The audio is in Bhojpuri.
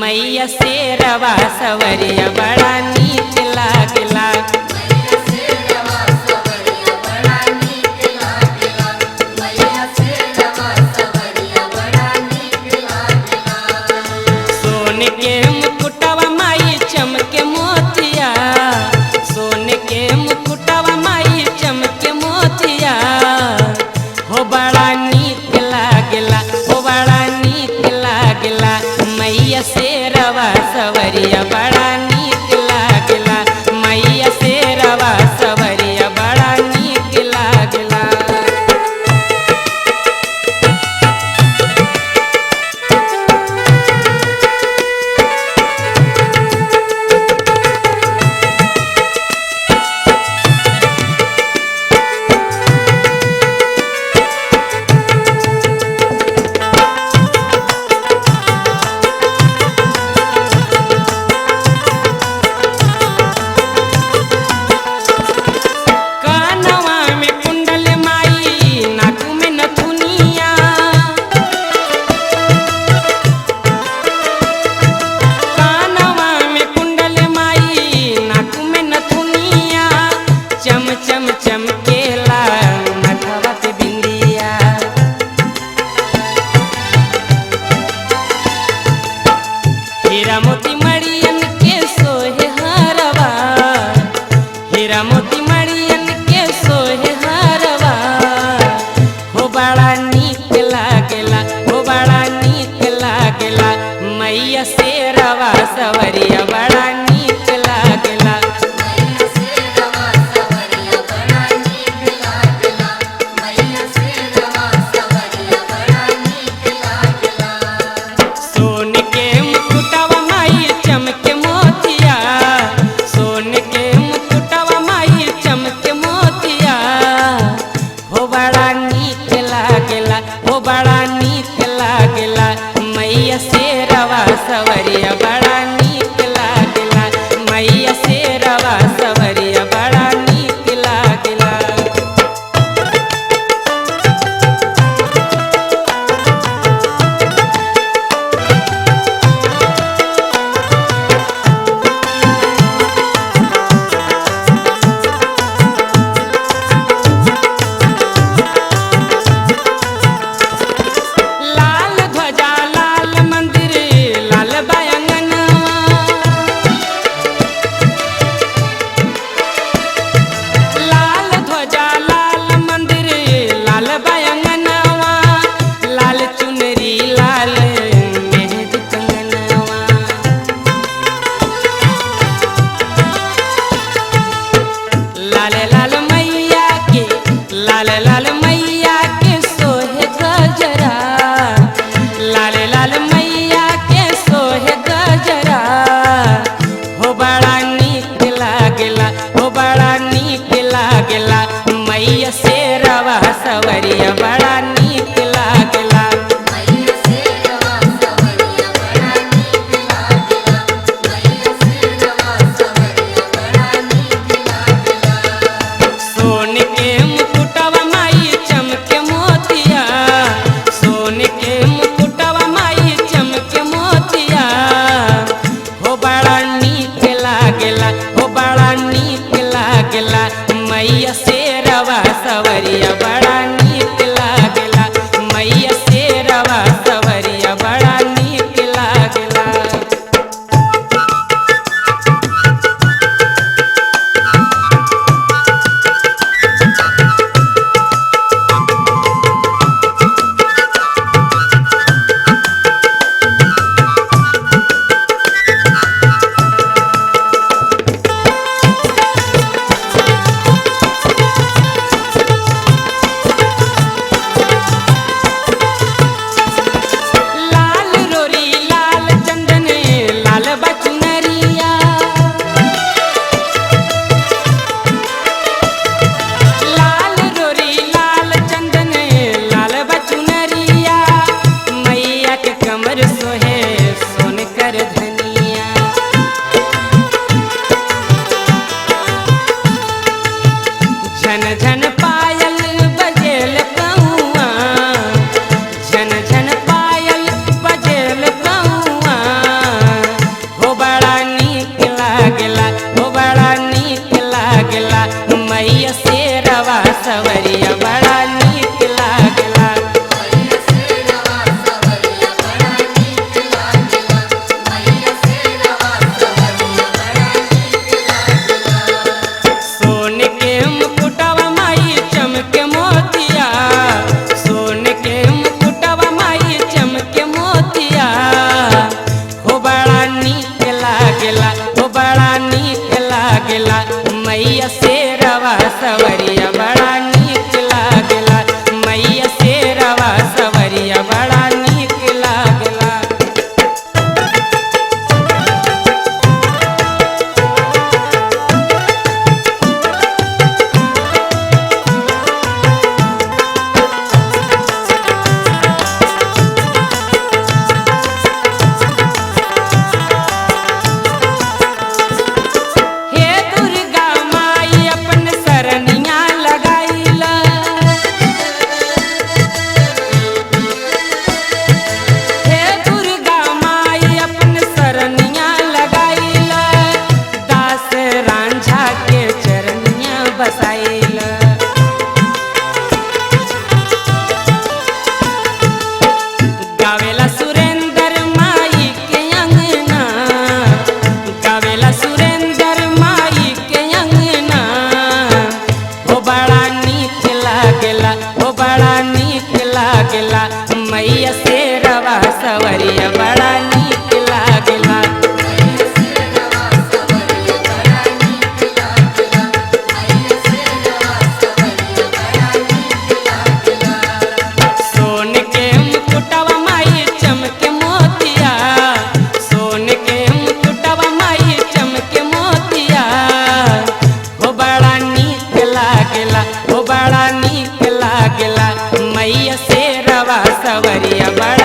मैया शेरवा सवरिया बड़ा नीक लागला। मैया शेरवा सवरिया बड़ा नीक लागला, मैया शेरवा सवरिया बड़ा नीक लागला। सोन के मुकुटवा माई चमके मोतिया, सोन के मुकुटवा माई चमके मोतिया, हो बड़ा नीक लागला, हो बड़ा नीक लागला। मैया शेरवा सवरिया बड़ा नीक लागला, मैया शेरवा सवरिया बड़ा नीक लागला। बड़ा नीक लागेला। मैया शेरवा सवरिया बड़ा नीक लागेला। मैया शेरवा सवरिया बड़ा नीक लागेला। मैया शेरवा सवरिया बड़ा नीक लागेला। सोन के मुकुटवा माई चमके मोतिया, सोन के मुकुटवा माई चमके मोतिया, हो बड़ा नीक लागेला, हो बड़ा नीक लागेला। मैया शेरवा सवरिया बड़ा